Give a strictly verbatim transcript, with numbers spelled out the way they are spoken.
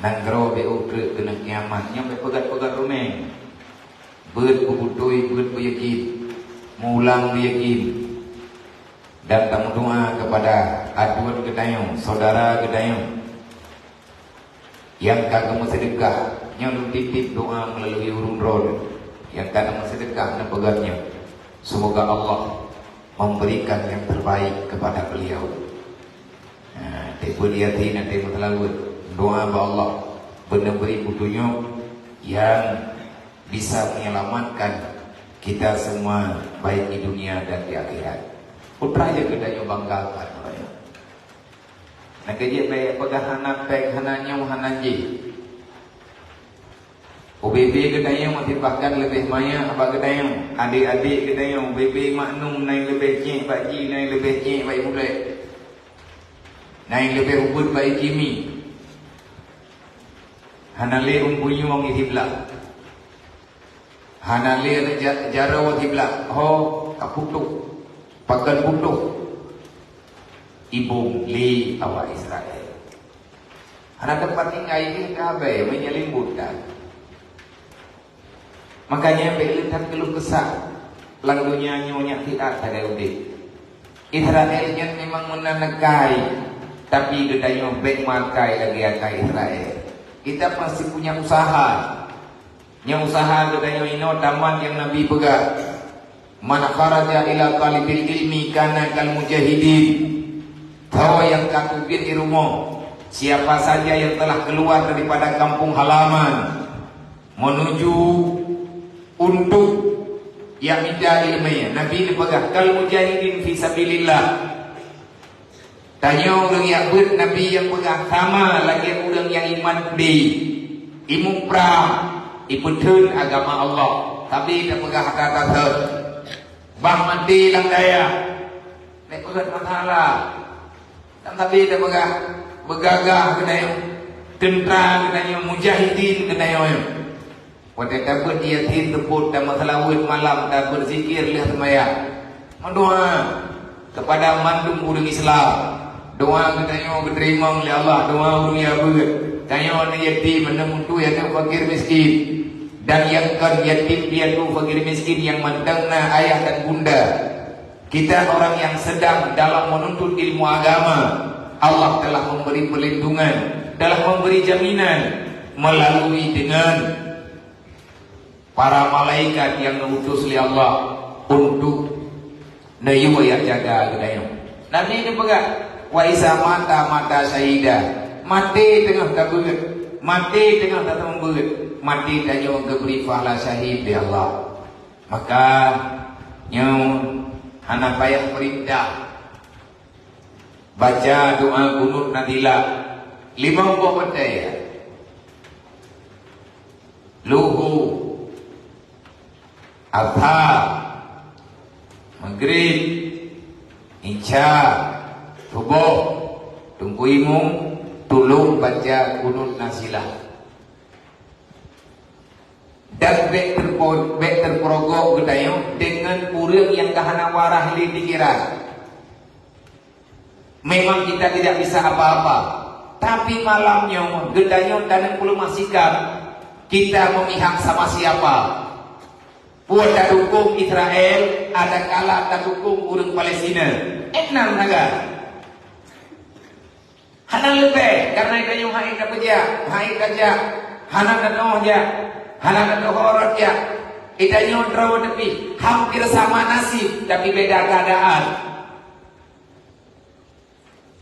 Nanggroe beu treuk keuneuk kiamat, nyoe beu peugah-peugah ruméng. Beuet beubutôi, beuet beuyakin, mulang beuyakin, dan tameudoa kepada aduen geutanyoe, saudara geutanyoe nyang ka geumeuseudekah. Nyoe lôn titip doa meulalu ureuëng droe nyang ka geumeuseudekah neupeugah nyoe, semoga Allah memberikan yang terbaik kepada beliau. Ha, teupeu dia ti nanti meuteulaweuet. Doa bak Allah, beuneu bri peutunyok yang bisa menyelamatkan kita semua, baik di dunia dan di akhirat. Putra je geutanyoe banggakan, Bapak. Nak kejek baik peugah hana pek, hana nyong, hana jih. U B B geutanyoe masih bahkan leubeh manyang bak geutanyoe. Adik-adik geutanyoe, U B B maknum, na nyang leubeh cek bak ji, na nyang leubeh cek bak mulai. Na nyang leubeh ubit bak kimi. Hana lé umpunyueng di siblah. Hana lé ja-, jaroe di siblah. Ho, ka putôh. Pakon putôh. Ibong lé awak Israel. Hana teumpat tinggai jih ka abée, meunyoe limbot that. Makanya, bèk lé that keuluh kesah lam donya nyoe nyak siat sagai udép. Israel nyan memang meunan akai, tapi geutanyoe bèk meuakai lagèe akai Israel. Kita masih punya usaha. Nyang usaha geutanyoe inoe tamat nyang Nabi peugah, "Man kharaja ila talibil ilmi kana kal mujahidin." Soe nyang ka teubiet di rumoh, siapa saja yang telah keluar daripada kampung halaman menuju untuk yak mita ileumèe, Nabi neupeugah, "Kal mujahidin fi sabilillah." Tanyoe ureuëng yak beuet, Nabi nyang peugah, sama lagèe ureuëng nyang iman udé, imuprang, ipeutheun agama Allah. Tapi tapeugah ata-ata seuet, bah maté lam dayah, bèk peugöt masalah. Dan tapi tapeugah, beugagah geutanyoe, teuntra geutanyoe, mujahidin geutanyoe. Watèe tabeuet Yasin teupot, tameuseulaweuet malam, tabeurzikir lheueh seumayang. Meudoa kepada mandum ureuëng Islam. Doa geutanyoe geuteurimong lé Allah, doa ureuëng yak beuet. Tanyoe aneuk yatim, aneuk muntui, aneuk fakir miskin. Dan nyang kon yatim piatu fakir miskin nyang mantong na ayah dan bunda. Kita orang yang sedang dalam menuntut ilmu agama, Allah telah memberi perlindungan, telah memberi jaminan melalui dengan para malaikat yang diutus oleh Allah untuk neuyue yak jaga geutanyoe. Nabi neupeugah, "Wa iza mata, mata syahida." Maté teungoh tabeuet, maté teungoh tateumeubeut, maté tanyoe geubri pahala syahid lé Allah. Maka nyoe hana payah peurintah. Baca doa kunut nazilah limong boh batèe. Luhu, Asar, Maghrib, Isya, Suboh, Teungku Imum, tulông baca kunut nazilah. Dan bèk terpo-, bèk teupeurogok geutanyoe deungon ureuëng nyang ka hana waras lé pikiran. Memang kita tidak bisa apa-apa, tapi malam nyoe geutanyoe taneuk peuleumah sikap. Kita memihak sama siapa? Peue tadukong Israel, adakala tadukong ureuëng Palestina. Enam sagai. Hana leubeh, karena geutanyoe hana tapeujak, hana tajak, hana tanoh jak, hana tanoh horot jak. Geutanyoe droe teupih, hampir sama nasib, tapi beda keadaan.